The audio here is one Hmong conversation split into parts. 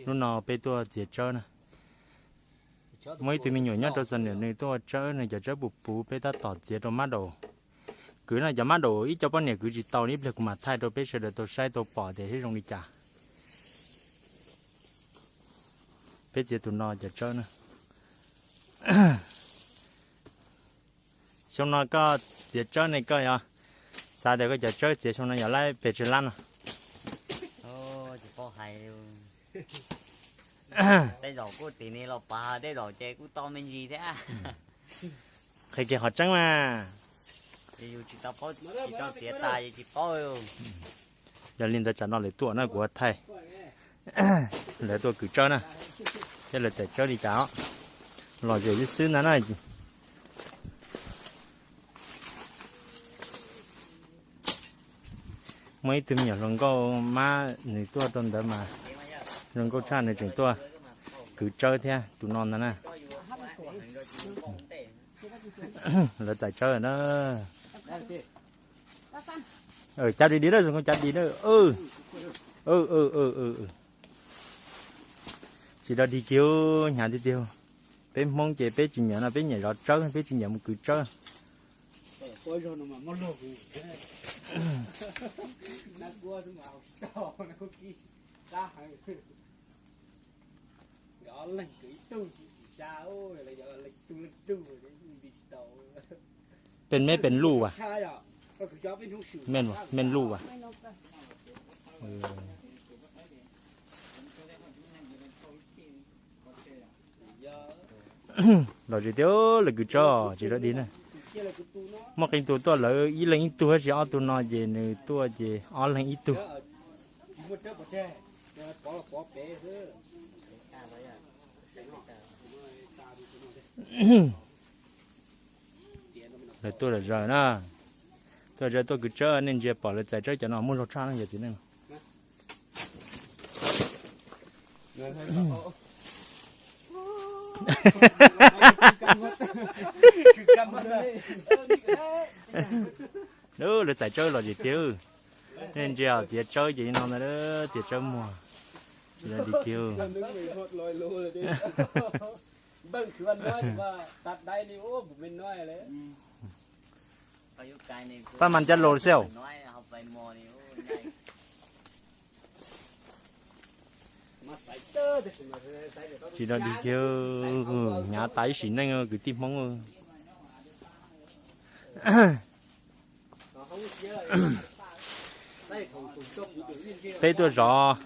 Hnub no peb tuaj txiav tsawb na. Muaj ib tug me nyuam nyob rau Xam Nuam nws tuaj ua tsawb, nws cov tsawb puv puv peb tab tom txiav rau mab daum kwv no. Cov mab daum ib co poj niam kwv tsis tau li, ib pliag kuv mam thaij rau peb sawv daws tau saib tau pom tias zoo li cas. Peb txiav tus no cov tsawb na. Xyoo no koj txiav tsawb ne koj yuav xav tias koj cov tsawb txiav xyoo no yuav laib pes tsawg lab no? Tsis paub hais. Tej zaum kuj tim ni los pas, tej zaum ces kuj tau me ntsis thiab. Qhia kiag qhov tseeb mas. Yus tsis tau paub, tsis tau txiav tas yus tsis paub. Yog li ntawd tsam no lawv tuaj na kuv thaij. Lawv tuaj kwv tsawb na, thiab lawv txais tsawb li cas os. Lom zem xwb xwb ntag na. Muaj ib tug me nyuam hluas nkauj mab nws tuaj rau ntawd mas zoo nkauj tshaj, nws tseem tuaj kwv tsawb thiab tus no ntag na. Lawv txais tsawb na. Cav dim dim na, zoo nkauj cav dim na. Tsis dog dig kiag, hnyav tiag tiag. Peb Hmoob ces peb tsis nyiam no, peb nyiam zov tsawb, peb tsis nyiam mus kwv tsawb. Pes meb pes luj as? Mej luj as? Lom zem tiag, lawv kwv tsawb tsis dog dig na. Muaj qee tug tuaj lawv ib leeg ib tug, tab sis ob tug no ces nws tuaj ces ob leeg ib tug. Lawv tuaj lom zem na, tuaj zem tuaj kwv tsawb, nej ntsia pom lawv txais tsawb cov no muaj zog tshaj no yog txiv neej. Lawv txais tsawb lom zem tiag. Nej ntsia txiav tsawb ces li no ntag, txiav tsawb muag. Tsis dog dig kiag. Pab mas cab los xwb os. Tsis dog dig kiag, hnyav tas ib sim neej kwv tij Hmoob. Peb tuaj zov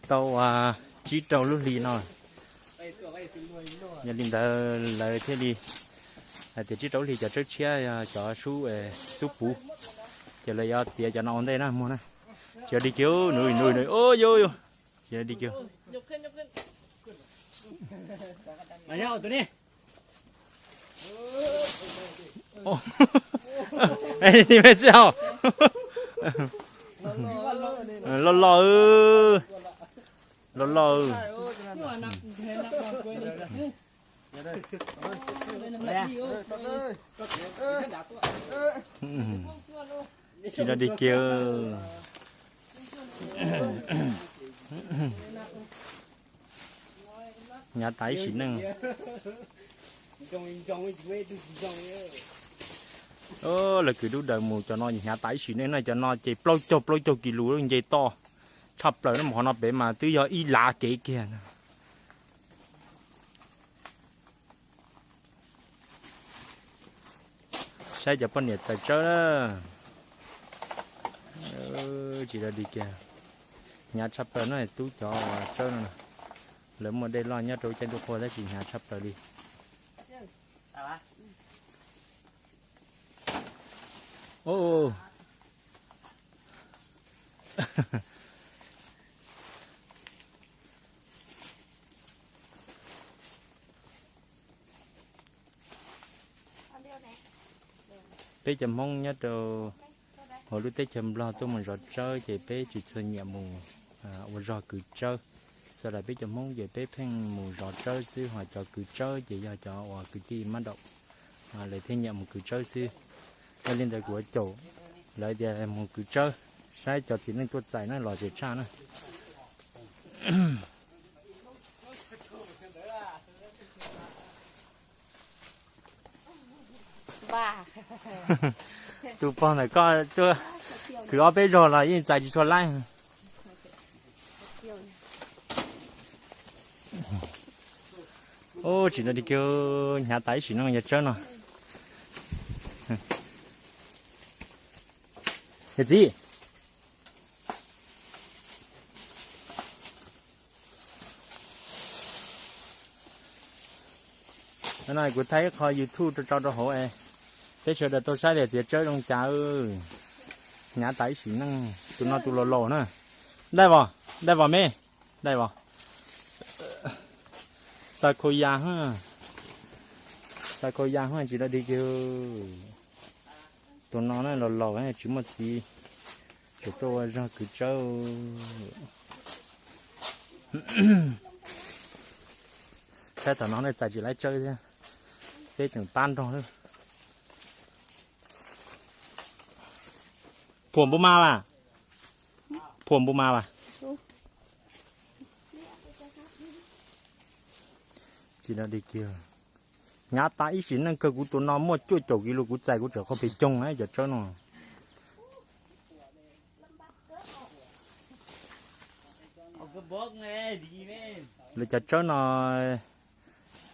tau tsib rau lub hli no. Yog li ntawd lawv thiaj li hais tias tsib rau lub hli cov tsawb tshiab yog cov sub xub puv, ces lawv yuav txiav cov no ua ntej na muag na. Tsis dog dig kiag, nws nws nws, o yo yo, tsis dog dig kiag. Loj loj, loj loj. Tsis dog dig kiag. Hnyav tas ib sim neej. Lawv kwv dub daws mus cov no hnyav tas ib sim neej na, cov no ces plaub caug plaub caug kis lus nce toj tshaj plaws na, mus qhov no pem mas twb yog ib lav kev kiag na. Saib cov poj niam txais tsawb na. Tsis dog dig kiag. Hnyav tshaj plaws no, tub cov tsawb no, lawv muaj dej loj nyob rau caij ntuj qhua tab sis hnyav tshaj plaws li. Peb cov Hmoob nyob rau hauv lub teb chaws Nplog tuaj mus zov tsawb ces peb tsis txhua nyiam mus ua zog kwv tsawb. Xav tias peb cov Hmoob ces peb pheej mus zov tsawb xwb, ho cov kwv tsawb ces yog cov uas kwv tij mab daum, lawv thiaj nyiam mus kwv tsawb xwb. Yog li ntawd kuv ua caum lawv tias mus kwv tsawb, saib cov txiv neej tuaj txais na, lom zem tshaj na. Tus pog ntawm koj tuaj khwv ob peb zaug los yeej txais tsis tshua laib. Ub, tsis nrov dig kiag, hnyav tas ib sim neej yawg Tsawb no. Yawg txiv, no kuv thaij ib qho YouTube rau tso rau hauv es peb sawv daws tau saib tias txiav tsawb zoo cas. Hnyav tas ib sim neej, tus no tus laus laus na. Dai vos, dai vos me, dai vos. Xa khau ya, xa khau ya tsis nrov dig kiag. Tus no na laus laus tsis muaj txiv, tseem tuaj ua zog kwv tsawb. Saib thaum no nej txais tsis laib tsawb thiab, peb tseem pab nrog lawm. Phuam npu ma las, phuam npu ma las. Tsis nrov dig kiag. Hnyav tas ib sim neej kawg, kuv tus no muaj cuaj caum kis lus kuv txais kuv tseem qhov pes coog na cov tsawb no. Lawv cov tsawb no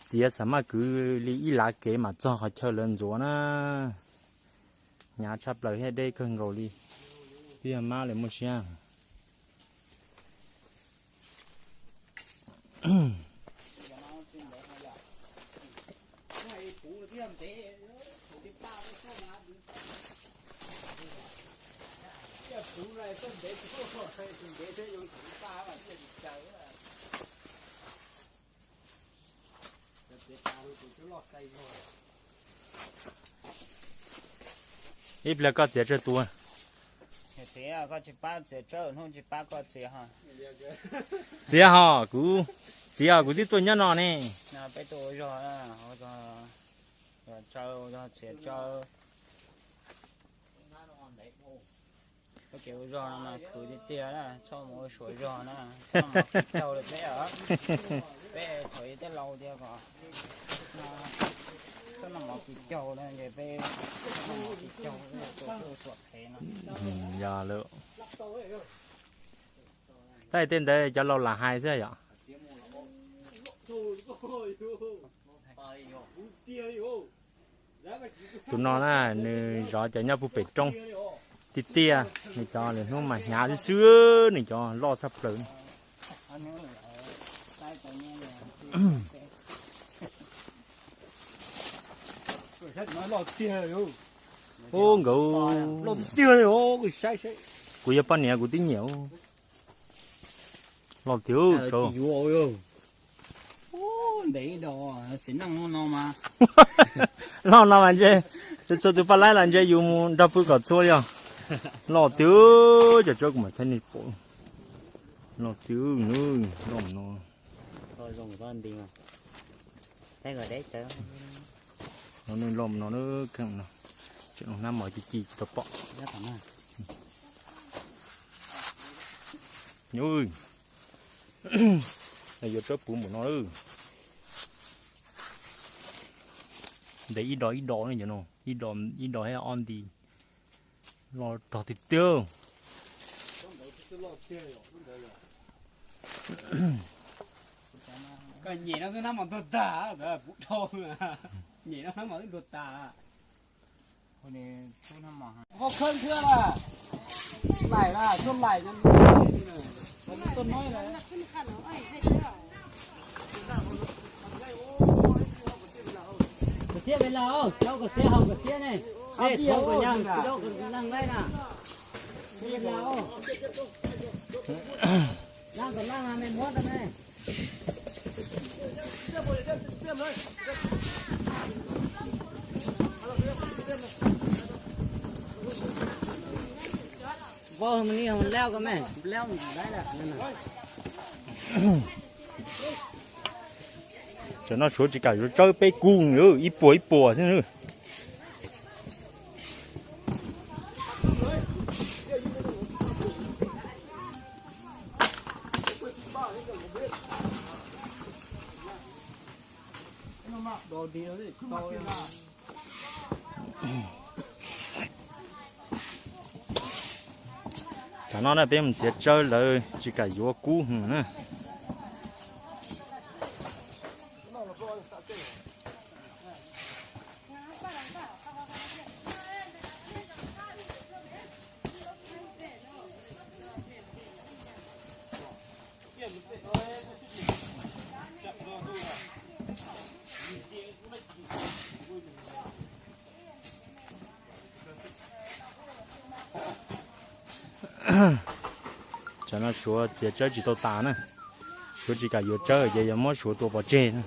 txiav xam maj kwv li ib lav kev mam txog qhov chaw lawv ntxuav na. Hnyav tshaj plaws thiab deb kawg nkaus li. Twb yog mab lawv muaj siab. Ib pliag koj txiav tsawb tua. Txiav, koj tsis pab txiav tsawb, hnub tsis pab koj txiav ho. Txiav ho, kuv txiav ho, kuv twb tuaj nyob no ne. No peb tuaj ua zog, ua zog, ua zog txiav tsawb. Koj txiav ua zog no mas khwv tiag tiag na, txhob mus ua suav zog na, txhob noj mov kis caug li peb os. Peb thaum ub tej laus tias kom txhob noj mov kis caug na, ces peb txhob noj mov kis caug, ua suav phem no. Yog lawm. Tab sis tej ntawd cov laus lam hais xwb yom. Tus no na, nws zov cov nyob puag pem roob tiag tiag, nws cov lwm hnub mas hnyav xwb xwb, nws cov loj tshaj plaws. Ub, nkawd, kuv yog poj niam kuv twb nyiam. Loj tiag, loj no mas ntshe txhua tus paj laib los ntshe yus mus nrog pw kom txhua li os. Loj tiag, cov tsawb kuv mam thaij nej pom. Loj tiag, loj no. Loj no, kheej no, tseem hnab mos ci ci tsis tau pom. Yuav tsawb puv npaum no lawm. Ntev ib do ib do no, ib do thiab ob nti. Loj rog tiag tiag. Koj nyem no xwb hnab mos ntuag tag, puv dhau, nyem no hnab mos twb ntuag tas. Koj khawb thiab las, laim las, tuaj laim, tuaj no las. Kom xiab pes las, rau kom xiab haus kom xiab ne. Ab, kom yag rau kom leej laib na. Xiab pes las, leej kom leej me muab rau me. Vau, hos mas ni hos leo ko me, leo lawm. Cov no suav tsis kam yuav tsawb peb kug, ib puas ib puas xwb. Tam no na peb mus txiav tsawb lawv tsis kam yuav kub hwv na. Tsam no Suav txiav tsawb tsis tau tas na. Suav tsis kam yuav tsawb ces yog muab Suav tua pov tseg na.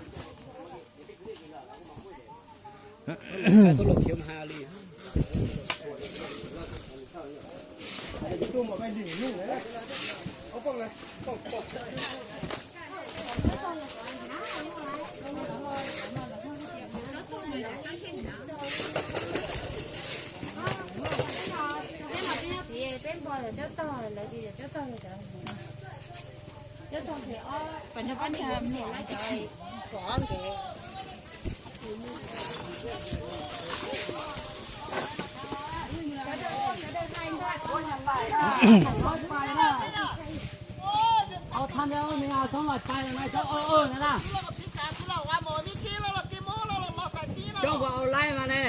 Coob vau laib mas ne.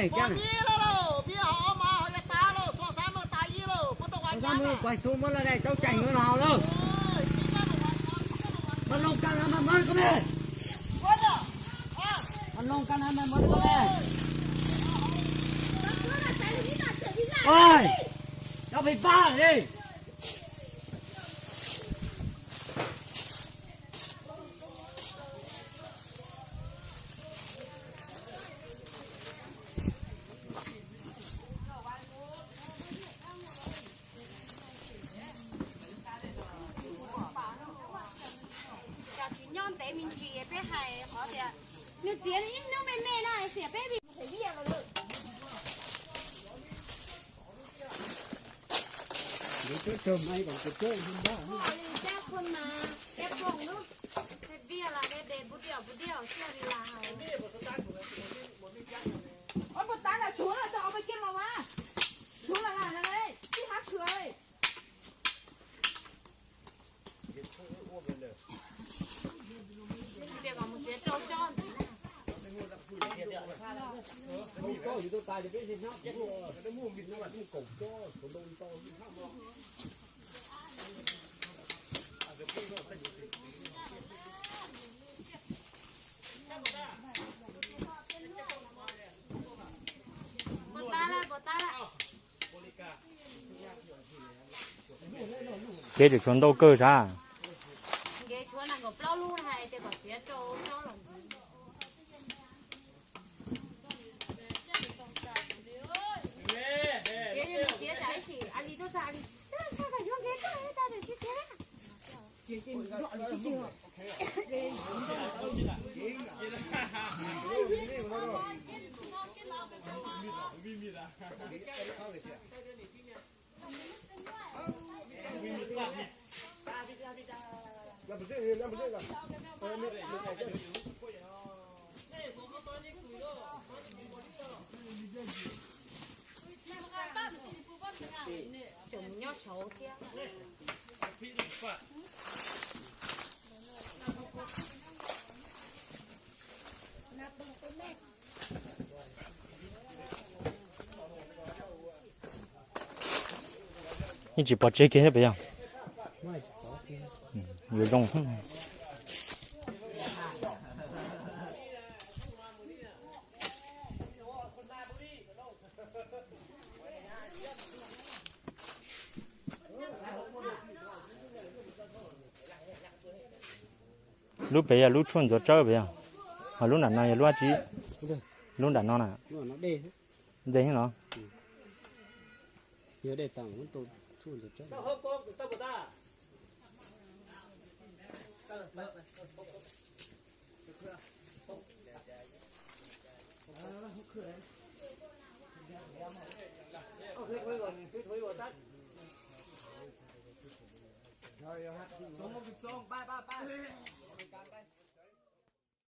Kuv xub muab lawm ne, coob cai yuav los lawm. Mas loo kag na mas mawv ko me. Mas loo kag na mas mawv ko me. Oj, cov phem pab li. Cov tsis nyob ntev me ntsis peb hais qhov tias nws txiav ib hnub me me no xiam peb vim. Ua li cab khoom mas cab khoom lub, tej viaj los de de pub diam pub diam xiaj li las hais. Ua puas tas tas tsuv los txog ua peb kiag los mas. Tsuv los lam na, tib hab khwv. Tias kom mus txiav rau coj ntxiv na. Puas tas lawm, puas tas lawm? Kev tseem tshuav ntau kawg sav. Nkev tshuav nees nkaum plaub lub hais tias kom txiav rau tsob los ntxiv. Txiav, txiav tsam ib chim a li tuaj txog a li, txog kom yuav nkev tuaj txog tsis txiav. Tseem nyob saud thiab. Yeej tsis pom tsev kiag thiab pes yog. Yuav zoo. Lub pem yog lub tshuaj ntxuav tsawb pes yog, ho lub nram no yog lub dab tsi? Lub nram no na. Dej no.